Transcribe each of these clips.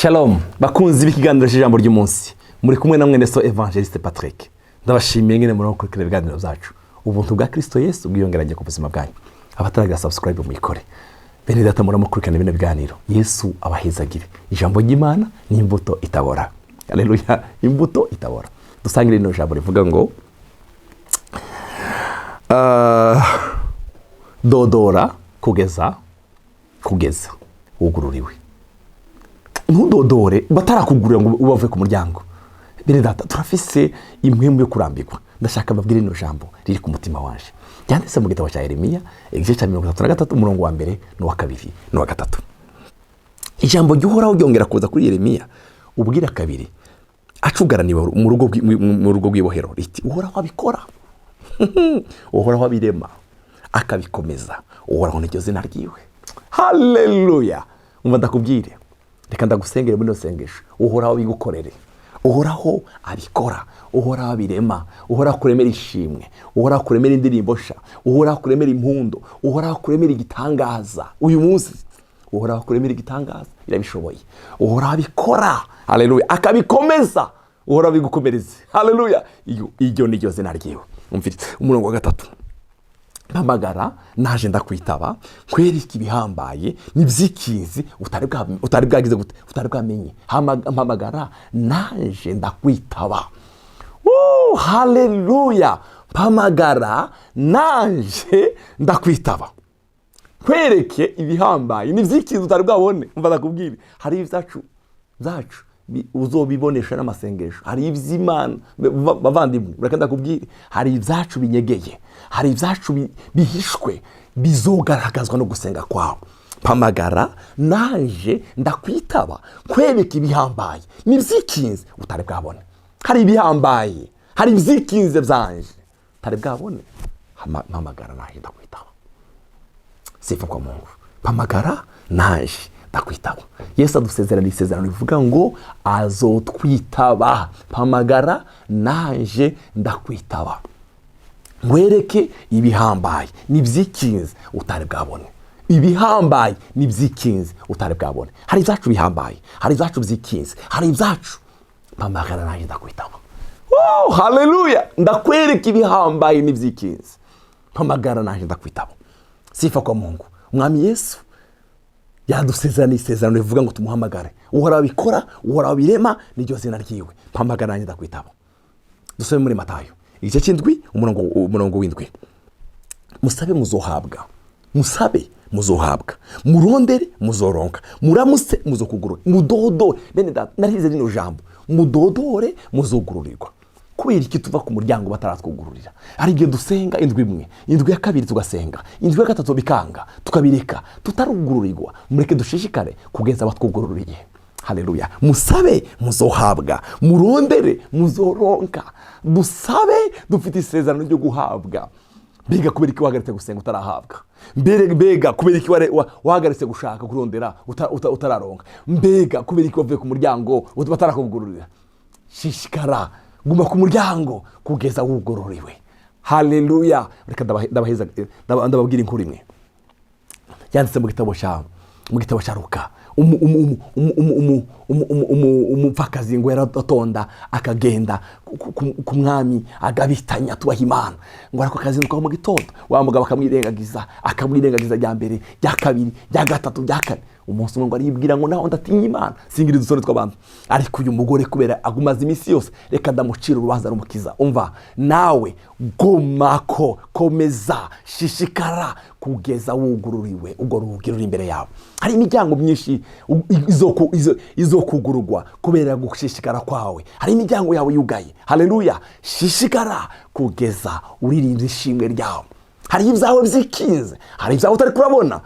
Shalom bakunzi b'ikiganiro cy'ijambo ry'umunsi, muri kumwe na mwene so Evangeliste Patrick. Ndabashimiye ngene muri gukurikira ibiganiro byacu. Ubuntu bwa Kristo Yesu bwiyongeranye ku buzima bwanyu. Abataragira subscribe muyikore. Bene data, muramukurikirana bino biganiro, Yesu abahezagire. Ijambo ry'Imana ni imbuto itabora. Haleluya, imbuto itabora. Dusangire rino jambo rivuga ngo dodora kugeza wugururiwe. Ntudodore batarakugurira ngo ubave ku muryango. Bene data, turafise impwemu yo kurambirwa. Ndashaka mbabwire rino jambo riri ku mutima wanje, ryanditse mu gitabo cya Yeremiya, igice cya 33, umurongo wa mbere n'uwa kabiri n'uwa gatatu. Ijambo ry'Uhoraho ryongera kuza kuri Yeremiya ubwira kabiri acugaraniwe mu rugo rw'ibohero riti: "Uhoraho abikora, Uhoraho abirema akabikomeza, Uhoraho niryo zina ryiwe." Haleluya! Umva ndakubwire, reka ndagusengere muri ino sengesho. Uhoraho abigukorere. Uhoraho abikora, Uhoraho abirema, Uhoraho akuremera ishimwe, Uhoraho akuremera indirimbo sha, Uhoraho akuremera impundu, Uhoraho akuremera igitangaza uyu munsi. Uhoraho akuremera igitangaza, irabishoboye. Uhoraho abikora, haleluya, akabikomeza. Uhoraho abigukomereze. Haleluya! Iryo ni ryo zina ryiwe. Umvirize umurongo wa gatatu: "Mpamagara naje ndakwitaba, nkwereke ibihambaye n'ibyikinzi utari bwagize gute, utari bwamenye." Mpamagara naje ndakwitaba. Oh, haleluya! Mpamagara naje ndakwitaba, nkwereke ibihambaye n'ibyikinzi utari bwabone. Umva ndakubwire, hari ibyacu byacu uzobibonesha n'amasengesho, hari iby'Imana. Bavandimwe, reka ndakubwire, hari ibyacu binyegeye, hari ibyacu bihishwe bizogaragazwa no gusenga kwawe. Mpamagara naje ndakwitaba, nkwereke ibihambaye n'ibyikinze utari bwabone. Hari ibihambaye, hari ibyikinze byanje utari bwabone. Mpamagara naje ndakwitaba. Sifa kwa Mungu. Mpamagara naje ndakwitaba. Yesu adusezerana isezerano rivuga ngo azotwitaba. Mpamagara naje ndakwitaba, nkwereke ibihambaye n'ibyikinze utari bwabone. Ibihambaye n'ibyikinze utari bwabone. Hari ibyacu bihambaye, hari ibyacu byikinze, hari ibyacu. Mpamagara naje ndakwitaba. Oh, haleluya! Ndakwereka ibihambaye n'ibyikinze. Mpamagara naje ndakwitaba. Sifa kwa Mungu. Umwami Yesu yadusezerana isezerano rivuga ngo tumuhamagare. Uhoraho abikora, Uhoraho abirema, niryo zina ryiwe. Mpamagara nanjye ndakwitaba. Dusome muri Matayo igice cy'indwi, umurongo w'indwi: "Musabe muzohabwa, musabe muzohabwa, murondere muzoronka, muramutse muzokugurura, mudodore." Bene data, narize rino jambo: mudodore muzugururirwa. Kubera iki tuva ku muryango bataratwugururira? Hari igihe dusenga indwi imwe, indwi ya kabiri tugasenga, indwi ya gatatu bikanga, tukabireka tutarugururirwa. Mureke dushishikare kugeza batwugururiye. Haleluya! Musabe muzohabwa, murondere muzoronka. Dusabe, dufite isezerano ryo guhabwa. Mbega kubera iki wahagaritse gusenga utarahabwa? Mbere mbega kubera iki wahagaritse gushaka kurondera utararonka? Mbega kubera iki wavuye ku muryango batarakugururira? Shishikara, guma ku muryango kugeza wugururiwe. Haleluya! Reka ndababwira inkuru imwe yanditse mu gitabo cya Luka. Umupfakazi ngo yaratonda akagenda ku mwami agabitanya tubaha Imana, ngo ariko akazinduka mu gitondo, wa mugabo akamwirengagiza, akamwirengagiza rya mbere, rya kabiri, rya gatatu, rya kane. Umunsi umwe ngo aribwira ngo: "Naho ndatinya Imana, singira udusore tw'abantu, ariko uyu mugore kubera agumaze iminsi yose, reka ndamucira urubanza rumukiza." Umva nawe, gumako, komeza, shishikara kugeza wugururiwe urwo rugi ruri imbere yawe. Hari imiryango myinshi izokugururwa kubera gushishikara kwawe. Hari imiryango yawe yugaye. Haleluya! Shishikara kugeza uririmbye ishimwe ryawe. Hari ibyawe byikinze, hari ibyawe utari kurabona,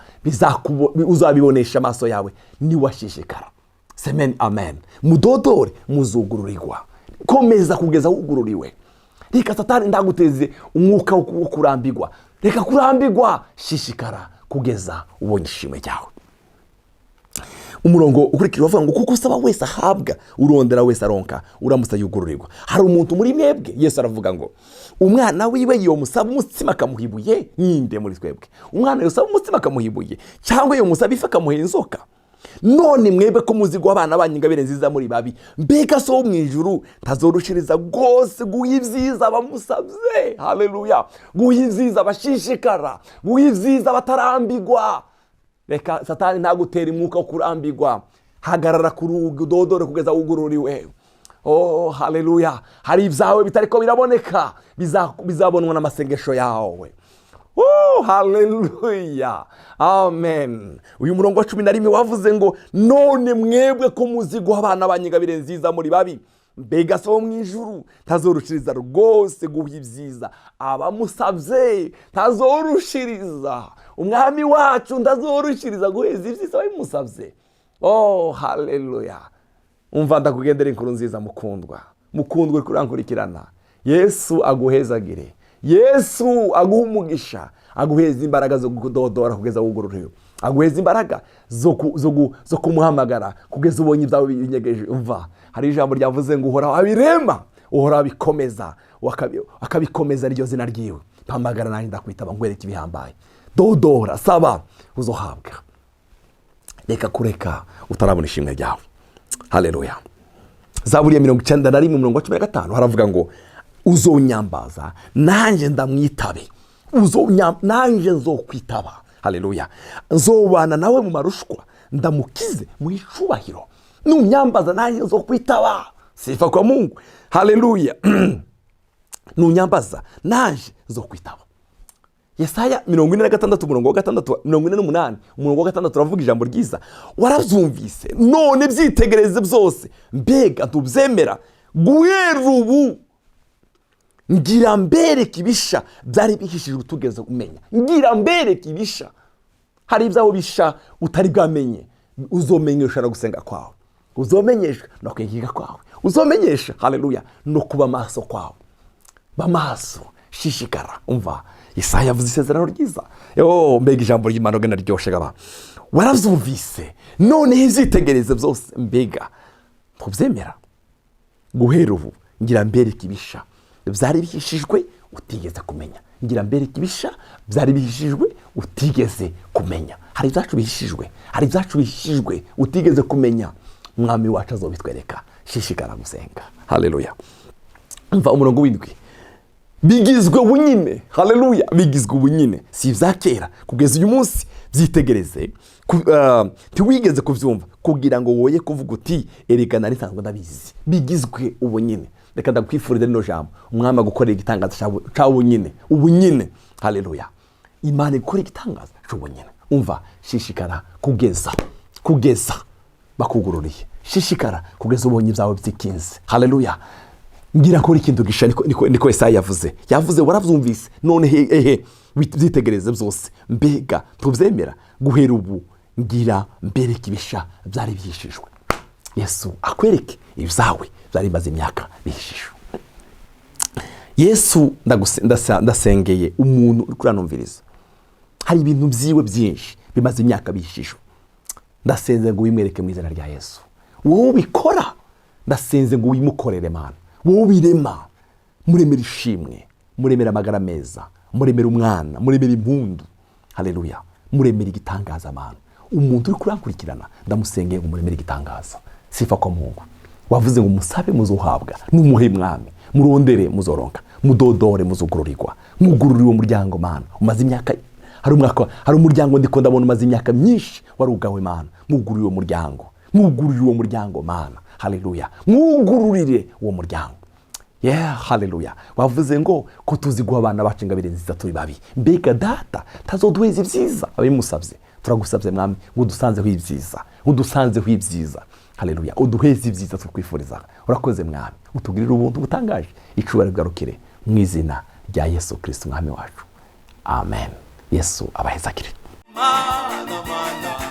uzabibonesha amaso yawe niwashishikara. Semen amen. Mudodore muzugururirwa. Komeza kugeza wugururiwe. Reka Satani ndaguteze umwuka wo kurambirwa. Reka kurambirwa, shishikara kugeza ubonye ishimwe ryawe. Umurongo ukurikira uvuga ngo: "Kuko usaba wese ahabwa, urondera wese aronka, uramutse yugururirwa." Hari umuntu muri mwebwe, Yesu aravuga ngo, umwana wiwe yomusaba umutsima akamuha ibuye? Ninde muri twebwe umwana yosaba umutsima akamuha ibuye, cyangwa yomusaba ifi akamuha inzoka? None mwebwe ko muzi guha abana banyu ingabire nziza muri babi, mbega So wo mu ijuru ntazorushiriza rwose guha ibyiza abamusabye? Haleluya! Guha ibyiza abashishikara, guha ibyiza abatarambigwa. Reka Satani ntagutera umwuka wo kurambigwa. Hagarara ku rugi, udodore kugeza wugururiwe. Oh, haleluya! Hari ibyawe bitariko biraboneka, bizabonwa n'amasengesho yawe. Oh, haleluya, amen. Uyu murongo wa 11 wavuze ngo: "None mwebwe ko muzi guha abana banyu ingabire nziza muri babi, mbega So wo mu ijuru ntazorushiriza rwose guha ibyiza abamusabye?" Ntazorushiriza, Umwami wacu ntazorushiriza guheza ibyiza ababimusabye? Oh, haleluya! Umva, ndakugendera inkuru nziza, mukundwa, mukundwa uri kurankurikirana. Yesu aguhezagire, Yesu aguha umugisha, aguheza imbaraga zo kudodora kugeza wugururiwe, aguheza imbaraga zo kumuhamagara kugeza ubonye ibyawe binyegeje. Umva, hari ijambo ryavuze ngo Uhoraho abirema, Uhoraho abikomeza, akabikomeza iryo zina ryiwe. Mpamagara nanjye ndakwitaba, nkwereke ibihambaye. Dodora, saba, uzohabwa. Reka kureka utarabona ishimwe ryawe. Haleluya! Zaburi ya 91, umurongo wa 15, haravuga ngo: "Uzonyambaza nanjye ndamwitabe." Nanjye nzokwitaba. Haleluya! "Nzobana nawe mu marushwa, ndamukize mu icubahiro." Nunyambaza nanjye nzokwitaba. Sifa kwa Mungu! Haleluya! Nunyambaza nanjye nzokwitaba. Yesaya 46, umurongo wa 6, 48, umurongo wa 6, uravuga ijambo ryiza: "Warabyumvise, none byitegereze byose, mbega ntubyemera? Guhera ubu ngira mbereke ibisha byari bihishijwe tugeze umenya." Ngira mbereke ibisha. Hari ibyaho bisha utari bwamenye, uzomenyesha no gusenga kwawe, uzomenyesha no kwiga kwawe, uzomenyesha, haleluya, no kuba maso kwawe. Ba maso, shishikara. Umva, Isaya yavuze isezerano ryiza. Yo, mbega ijambo ry'Imana ugana ryoshe gaba! "Warabyumvise, noneho ibyitegereze byose, mbega ntubyemera? Guhera ubu ngira mbereke ibisha byari bihishijwe utigeze kumenya." Ngira mbereke ibisha byari bihishijwe utigeze kumenya. Hari ibyacu bihishijwe, hari ibyacu bihishijwe utigeze kumenya. Umwami wacu azobitwereka. Shishikara gusenga. Haleluya! Umva umurongo w'7: "Bigizwe ubunyine." Haleluya! Bigizwe ubunyine, si ibya kera. "Kugeza uyu munsi byitegereze, ntiwigeze kubyumva, kugira ngo woye kuvuga uti: 'Erega nari nsanzwe ndabizi.'" Bigizwe ubunyine. Reka ndakwifuriza rino jambo: Umwami agukorera igitangaza ca bunyine, ubunyine. Haleluya! Imana ikora igitangaza c'ubunyine. Umva, shishikara kugeza bakugururiye, shishikara kugeza ubonye ibyawe byikinze. Haleluya! Ngira nkora ikintu gisha, niko Yesaya yavuze. Yavuze: "Warabyumvise, none ehe byitegereze byose, mbega ntubyemera? Guhera ubu ngira mbereke ibisha byari byishijwe." Yesu akwereke ibyawe byari bimaze imyaka bihishijwe. Yesu, ndasengeye umuntu uri kuranumviriza, hari ibintu byiwe byinshi bimaze imyaka bihishijwe. Ndasenze ngo wimwereke mu izina rya Yesu. Wowe ubikora, ndasenze ngo wimukorere. Mana, wowe ubirema, muremera ishimwe, muremera amagara meza, muremera umwana, muremera impundu. Haleluya! Muremera igitangaza. Mana, umuntu uri kurankurikirana, ndamusengeye ngo muremere igitangaza. Sifa kwa Mungu. Wavuze ngo: "Musabe muzohabwa, numuhe Mwami, murondere muzoronka, mudodore muzugururirwa." Mwugururire uwo muryango, Mana, umaze imyaka. Hari umwaka, hari umuryango ndiko ndabona umaze imyaka myinshi warugawe. Mana, mwugururire uwo muryango, mwugururire uwo muryango, Mana. Haleluya! Mwugururire uwo muryango. Yeah, haleluya! Wavuze ngo ko tuzi guha abana bacu ingabire nziza turi babi, mbega Data tazoduheza ibyiza abimusabye? Turagusabye, Mwami, ngo udusanzeho ibyiza, udusanzeho ibyiza. Haleluya! Uduheze ibyiza tukwifuriza. Urakoze, Mwami, utugirire ubuntu butangaje. Icubahiro bigarukire mu izina rya Yesu Kirisito Umwami wacu, amen. Yesu abahezagire. Mana, mana.